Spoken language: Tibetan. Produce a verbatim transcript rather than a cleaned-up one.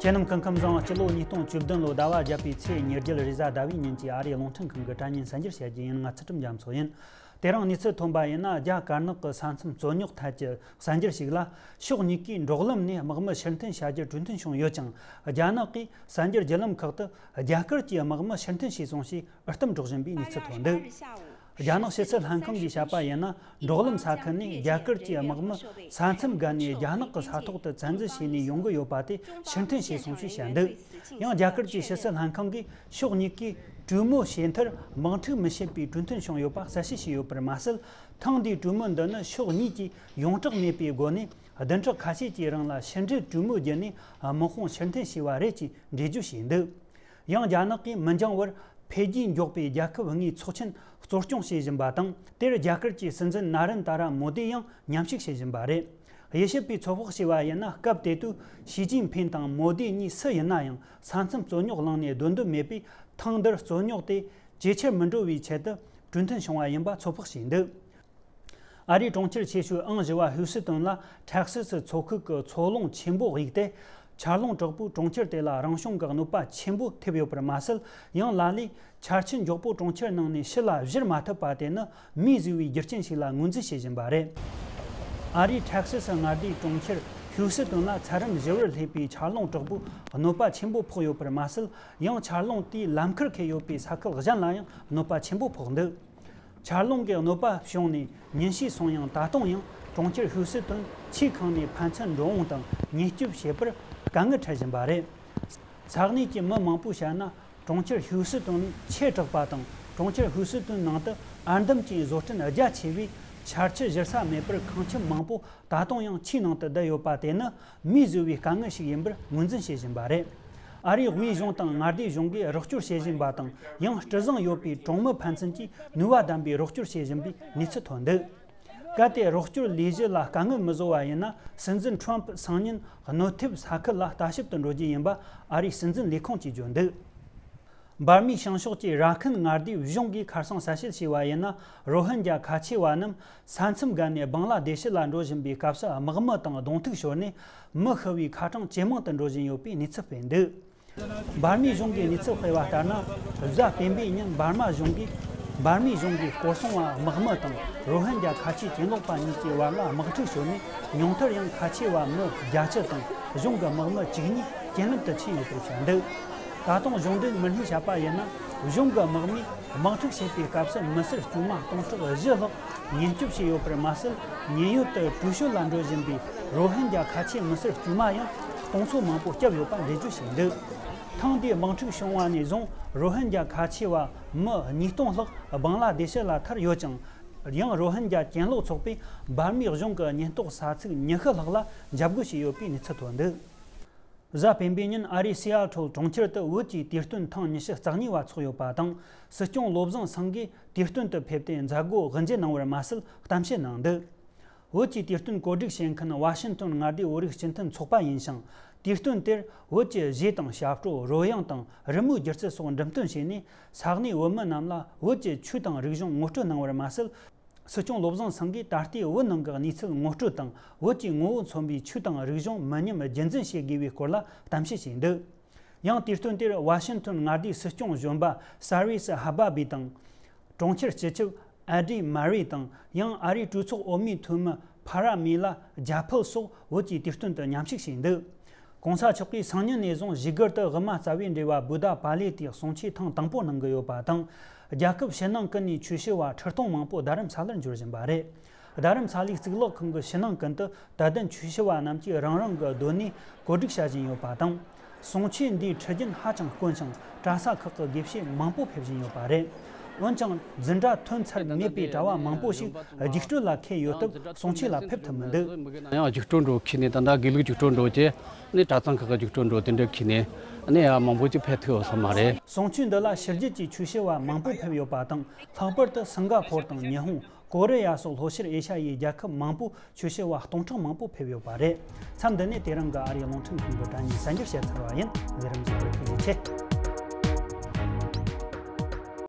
དེ་རྣམས་སྐུ་ཁམས་བཟང་། སྤྱི་ལོ་ཉིས་སྟོང་བཅུ་བདུན་ལོ་ཟླ་བ་བརྒྱད་པའི་ཚེས་ཉེར་བརྒྱད་རེས་གཟའ་ཟླ་བའི་ཉིན་གྱི་ཨ་རིའི་རླུང་འཕྲིན་ཁང་གི་དྲ་བརྙན་གསར་འགྱུར་བཤད་རྒྱུ་ཡིན། ང་ཚུལ་ཁྲིམས་རྒྱ་མཚོ་ཡིན། དེ་རིང་གནས་ཚུལ་ཐོན་པ་ཡིན་ན། རྒྱ་དཀར་ནག་གི་ས་མཚམས་རྩོད་རྙོག་ཐད་ཀྱི་གསར་འགྱུར་ཞིག་ལ། ཕྱོགས་གཉིས་ཀས་འབྲོག་ལམ་ནས་དམག་མི་ཕྱིར་འཐེན་བྱ་རྒྱུར་གྲོས་མཐུན་བྱུང་ཡོད་ཀྱང་། རྒྱ་ནག་གིས་གསར་འགྱུར་བརྒྱུད་ལམ་ཁག་ཏུ་རྒྱ་གར་གྱིས་དམག་མི་ཕྱིར་འཐེན་བྱས་སོང་ཞེས་གཏམ་སྒྲོག་བཞིན་པའི་གནས་ཚུལ་ཐོན་འདུག་རྒྱ་ནག་ཕྱི་སྲིད་ལྷན་ཁང་གིས་བཤད་པ་ཡིན་ན། འབྲོག་ལམ་ས་ཁུལ་ནས་རྒྱ་གར་གྱི་དམག་མི་ས་མཚམས་བརྒལ་ནས་རྒྱ་ནག་གི་ས་ཐོག་ཏུ་བཙན་འཛུལ་བྱས་ནས་ཡོང་གི་ཡོད་པ་དེ་ཕྱིར་འཐེན་བྱས་སོང་ཞེས་བཤད་འདུག་ཡང་རྒྱ་གར་གྱི་ཕྱི་སྲིད་ལྷན་ཁང་གིས་ཕྱོགས་གཉིས་ཀས་གྲོས་མོལ་བྱས་མཐར་དམག་འཁྲུག་མི་བྱེད་པའི་གྲོས་མཐུན་བྱུང་ཡོད་པ་གསལ་བཤད་བྱས་ཡོད་པར་མ་ཟད། ཐེངས་འདིའི་གྲོས་མོལ་འདི་ནི་ཕྱོགས་གཉིས་ཀྱིས་ཡོངས་གྲགས་མེད་པའི་སྒོ་ནས་བདུན་ཕྲག་ཁ་ཤས་ཀྱི་རིང་ལ་ཕྱི་འབྲེལ་གྲོས་མོལ་བརྒྱུད་ནས་དམག་དཔུང་ཕྱིར་འཐེན་བྱས་པ་རེད་ཅེས་འགྲེལ་བརྗོད་བྱས་འདུག་ཡང་རྒྱ་ནག་གིས་མི་འགྱངས་བར་འཕེལ་རྒྱས་མགྱོགས་པའི་རྒྱལ་ཁབ་ལྔའི་ཚོགས་ཆེན་གཙོ་སྐྱོང་བྱེད་བཞིན་པ་དང་། དེར་རྒྱ་གར་གྱི་སྲིད་འཛིན་ན་རན་ཏཱ་ར་མོ་དི་ཡང་མཉམ་ཞུགས་བྱེད་བཞིན་པ་རེད། དབྱེ་ཞིབ་པས་ཚོད་དཔག་བྱས་པ་ཡིན་ན། སྐབས་དེ་དུས་ཞི་ཅིན་ཕིན་དང་མོ་དི་གཉིས་སུ་ཡིན་ན་ཡང་ས་མཚམས་རྩོད་རྙོག་གླེང་ནས་སྡོད་འདོད་མེད་པས། ཐེངས་འདིར་རྩོད་རྙོག་དེ་ཇེ་ཆེར་མི་འགྲོ་བའི་ཆེད་དུ་གྲོས་མཐུན་བྱུང་བ་ཡིན་པ་ཚོད་དཔག་བྱས་འདུག་ཨ་རིའི་གྲོང་ཁྱེར་ཆེ་ཤོས་ཨང་བཞི་བ་ཧུའུ་སི་ཏུན་ལ་ཊེག་སི་སི་མཚོ་ཁུལ་གྱི་མཚོ་རླུང་ཆེན་པོ་གཡུགས་ཏེ། ཆར་རླུང་དྲག་པོས་གྲོང་ཁྱེར་དེ་ལ་རང་བྱུང་གི་གནོད་པ་ཆེན་པོ་ཐེབས་ཡོད་པར་མ་ཟད། ཡང་ལ་ལས་ཆར་ཆུ་མགྱོགས་པོ་གྲོང་ཁྱེར་ནང་ནས་ཕྱི་ལ་བཞུར་མ་ཐུབ་པ་དེ་ནི་མིས་བཟོས་པའི་རྒྱུ་རྐྱེན་ཞིག་ལ་ངོས་འཛིན་བྱེད་བཞིན་པ་རེད། ཨ་རིའི་ཊེག་སི་སི་མངའ་སྡེའི་གྲོང་ཁྱེར་ཧུའུ་སི་ཏུན་ལ་ཚད་རིམས་བཞི་བར་སླེབས་པའི་ཆར་རླུང་དྲག་པོས་གནོད་པ་ཆེན་པོ་ཕོག་ཡོད་པར་མ་ཟད། ཡང་ཆར་རླུང་དེས་ལམ་ཁར་འཁེལ་ཡོད་པའི་ས་ཁུལ་གཞན་ལ་ཡང་གནོད་པ་ཆེན་པོ་ཕོག་འདུག་ཆར་རླུང་གི་གནོད་པ་བྱུང་ནས་ཉིན་ཤས་སོང་ཡང་། ད་དུང་ཡང་གྲོང་ཁྱེར་ཧུའུ་སི་ཏུན་ཆུས་ཁེངས་ནས་ཕན་ཚུན་འགྲོ་འོང་དང་མཉེན་སྐྱོབ་བྱེད་པར་དཀའ་ངལ་འཕྲད་བཞིན་པ་རེད། ས་གནས་ཀྱི་མི་མང་པོས་བཤད་ན། གྲོང་ཁྱེར་ཧུའུ་སི་ཏུན་ཆེ་དྲགས་པ་དང་། གྲོང་ཁྱེར་ཧུའུ་སི་ཏུན་ནང་དུ་ཨར་འདམ་གྱི་བཟོ་སྐྲུན་རྒྱ་ཆེ་བས། ཆར་ཆུ་བཞུར་ས་མེད་པར་ཁང་ཁྱིམ་མང་པོ་ད་དུང་ཡང་ཆུའི་ནང་དུ་བསྡད་ཡོད་པ་དེ་ནི་མིས་བཟོས་པའི་དཀའ་ངལ་ཞིག་ཡིན་པར་ངོས་འཛིན་བྱེད་བཞིན་པ་རེད། ཨ་རིའི་དབུས་གཞུང་དང་མངའ་སྡེ་གཞུང་གིས་རོགས་སྐྱོར་བྱེད་བཞིན་པ་དང་། ཡང་སྤྲུལ་བཟང་ཡོད་པའི་གྲོང་མི་ཕན་ཚུན་གྱིས་ནུས་པ་ལྡན་པའི་རོགས་སྐྱོར་བྱེད་བཞིན་པའི་གནས་ཚུལ་ཐོན་འདུག་གལ་ཏེ་རོགས་སྐྱོར་ལས་གཞི་ལ་དཀའ་ངལ་མི་བཟོ་བ་ཡིན་ན། སྲིད་འཛིན་ཁྲོམ་སང་ཉིན་གནོད་ཐེབས་ས་ཁུལ་ལ་ལྟ་ཞིབ་ཏུ་འགྲོ་རྒྱུ་ཡིན་པ་ཨ་རིའི་སྲིད་འཛིན་ལས་ཁུངས་ཀྱིས་བརྗོད་འདུག་འབར་མའི་བྱང་ཕྱོགས་ཀྱི་ར་ཁན་མངའ་སྡེའི་གཞུང་གིས་ཁ་སང་གསལ་བཤད་བྱས་པ་ཡིན་ན། རོ་ཧིན་རྒྱ་ཁ་ཆེ་བ་རྣམས་ས་མཚམས་བརྒལ་ནས་བང་ལ་དེ་ཤི་ལ་འགྲོ་བཞིན་པའི་སྐབས་སུ། དམག་མི་དང་གདོང་ཐུག་ཤོར་ནས་མི་ཤི་བའི་ཁ་གྲངས་ཇེ་མང་དུ་འགྲོ་བཞིན་ཡོད་པའི་གནས་ཚུལ་སྤེལ་འདུག་འབར་མའི་གཞུང་གིས་གནས་ཚུལ་སྤེལ་བ་ལྟར་ན། གཟའ་སྤེན་པའི་ཉིན་འབར་མ་གཞུང་གིས། འབར་མའི་གཞུང་གིས་སྐོར་སྲུང་བ་དམག་མི་དང་རོ་ཧིན་རྒྱ་ཁ་ཆེ་གྱེན་ལོག་པ་གཉིས་ཀྱི་བར་ལ་དམག་འཁྲུག་ཤོར་ནས། ཉུང་མཐར་ཡང་ཁ་ཆེ་བ་མི་བརྒྱད་ཅུ་དང་གཞུང་གི་དམག་མི་བཅུ་གཉིས་རྐྱེན་ལམ་དུ་ཕྱིན་ཡོད་པར་བཤད་འདུག་ད་དུང་གཞུང་འབྲེལ་མི་སྣས་བཤད་པ་ཡིན་ན། གཞུང་གི་དམག་མིས་དམག་འཁྲུག་བྱེད་པའི་སྐབས་སུ་མི་སེར་དཀྱུས་མ་སྟོང་ཕྲག་བཞི་ལྷག་ཉེན་སྐྱོབ་བྱས་ཡོད་པར་མ་ཟད། ཉེན་གཡོལ་དུ་གྲོས་ཆོད་ལ་འགྲོ་བཞིན་པའི་རོ་ཧིན་རྒྱ་ཁ་ཆེ་མི་སེར་དཀྱུས་མ་ཡང་སྟོང་ཚོ་མང་པོ་བསྐྱབས་ཡོད་པ་འགྲེལ་བརྗོད་བྱས་འདུག་ཐེངས་འདིའི་དམག་འཁྲུག་བྱུང་བ་ནས་བཟུང་རོ་ཧིན་རྒྱ་ཁ་ཆེ་བ་མི་ཉིས་སྟོང་ལྷག་བང་ལ་དེ་ཤི་ལ་ཐར་ཡོད་ཀྱང་། ཡང་རོ་ཧིན་རྒྱ་གྱེན་ལོག་ཚོགས་པས་འབར་མའི་གཞུང་གི་ཉེན་རྟོག་ས་ཚིགས་ཉི་ཤུ་ལྷག་ལ་འཇབ་རྒོལ་བྱས་ཡོད་པའི་གནས་ཚུལ་ཐོན་འདུག་གཟའ་སྤེན་པའི་ཉིན་ཨ་རིའི་སི་ཨ་ཐོལ་གྲོང་ཁྱེར་དུ་བོད་ཀྱི་དུས་སྟོན་ཐེངས་ཉི་ཤུ་རྩ་གཉིས་པ་འཚོགས་ཡོད་པ་དང་། སྲིད་སྐྱོང་བློ་བཟང་སེང་གེས་དུས་སྟོན་དུ་ཕེབས་ཏེ་མཛད་སྒོ་དབུ་འབྱེད་གནང་བར་མ་ཟད། གཏམ་བཤད་གནང་འདུག་བོད་ཀྱི་དུས་སྟོན་གོ་སྒྲིག་བྱེད་མཁན་ཝ་ཤིང་ཏོན་མངའ་སྡེའི་བོད་རིགས་སྤྱི་མཐུན་ཚོགས་པ་ཡིན་ཞིང་། དུས་སྟོན་དེར་བོད་ཀྱི་གཞས་དང་ཞབས་བྲོ། རོལ་དབྱངས་དང་རི་མོའི་སྒྱུ་རྩལ་སོགས་འགྲེམས་སྟོན་བྱས་ནས། ས་གནས་བོད་མི་རྣམས་ལ་བོད་ཀྱི་ཆོས་དང་རིག་གཞུང་ངོ་སྤྲོད་གནང་བར་མ་ཟད། སྲིད་སྐྱོང་བློ་བཟང་སེང་གེས་ད་ལྟའི་བོད་ནང་གི་གནས་ཚུལ་ངོ་སྤྲོད་དང་། བོད་ཀྱི་ངོ་བོ་མཚོན་པའི་ཆོས་དང་རིག་གཞུང་མི་ཉམས་རྒྱུན་འཛིན་བྱེད་དགོས་པའི་སྐོར་ལ་གཏམ་བཤད་བྱས་འདུག་ཡང་དུས་སྟོན་དེར་ཝ་ཤིང་ཏོན་མངའ་སྡེའི་སྲིད་སྐྱོང་གཞོན་པ་སར་ཝིས་ཧ་བ་བི་དང་། གྲོང་ཁྱེར་སྤྱི་ཁྱབ་ཨ་ཌི་མ་རི་དང་། ཡང་ཨ་རིའི་གྲོས་ཚོགས་འོས་མིའི་འཐུས་མི་ཕ་ར་མི་ལ་ཇཱ་ཕལ་སོགས་བོད་ཀྱི་དུས་སྟོན་དུ་མཉམ་ཞུགས་བྱས་འདུག་གོང་ས་མཆོག་གིས་སང་ཉིན་ནས་བཟུང་བཞུགས་སྒར་དུ་དབུ་མ་རྩ་བའི་འབྲེལ་བ་བུ་དཱ་པ་ལེ་ཏིའི་གསུང་ཆོས་ཐེངས་དང་པོ་གནང་གི་ཡོད་པ་དང་། རྒྱལ་ཁབ་ཕྱི་ནང་ཀུན་ནས་ཆོས་ཞུ་བ་ཁྲི་སྟོང་མང་པོ་རྡ་རམ་ས་ལར་འབྱོར་བཞིན་པ་རེད། རྡ་རམ་ས་ལའི་གཙུག་ལག་ཁང་གི་ཕྱི་ནང་ཀུན་ཏུ་དད་ལྡན་ཆོས་ཞུ་བ་རྣམས་ཀྱིས་རང་རང་གི་སྡོད་གནས་གོ་སྒྲིག་བྱ་བཞིན་ཡོད་པ་དང་། གསུང་ཆོས་འདིའི་ཁྲི་རྒྱུན་ཧ་ཅང་དཀོན་ཞིང་། གྲྭ་ས་ཁག་གི་དགེ་བཤེས་མང་པོ་ཕེབས་བཞིན་ཡོད་པ་རེད། འོན་ཀྱང་འཛིན་གྲྭ་ཐོན་ཚར་མེད་པའི་གྲྭ་བ་མང་པོ་ཞིག་རྒྱུགས་སྤྲོད་ལ་འཁེལ་ཡོད་སྟབས་གསུང་ཆོས་ལ་ཕེབས་ཐུབ་མི་འདུག་ཡང་རྒྱུགས་སྤྲོད་འགྲོ་ཁུལ་ནས། ད་ལྟ་དགེ་ལུགས་རྒྱུགས་སྤྲོད་འགྲོ་རྒྱུ་ནས། གྲྭ་ཚང་ཁག་གི་རྒྱུགས་སྤྲོད་འགྲོ་དེ་འདྲ་ཁུལ་ནས། ནས་ཡང་མང་པོ་ཅིག་ཕེབས་ཐུབ་ཡོད་ས་མ་རེད། གསུང་ཆོས་འདི་ལ་ཕྱི་རྒྱལ་གྱི་ཆོས་ཞུ་བ་མང་པོ་ཕེབས་ཡོད་པ་དང་། ལྷག་པར་དུ་སིང་ག་ཕོར་དང་ཉི་ཧོང་། ཀོ་རི་ཡ་སོགས་ལྷོ་ཤར་ཨེ་ཤ་ཡའི་རྒྱལ་ཁབ་མང་པོ་ཆོས་ཞུ་བ་སྟོང་ཕྲག་མང་པོ་ཕེབས་ཡོད་པ་རེད། མཚམས་འདི་ནས་དེ་རིང་གི་ཨ་རིའི་རླུང་འཕྲིན་ཁང་གི་དྲ་བརྙན་གསར་འགྱུར་བཤད་ཚར་བ་ཡིན། ལས་རིམ་གཟིགས་པར་ཐུགས་རྗེ་ཆེ།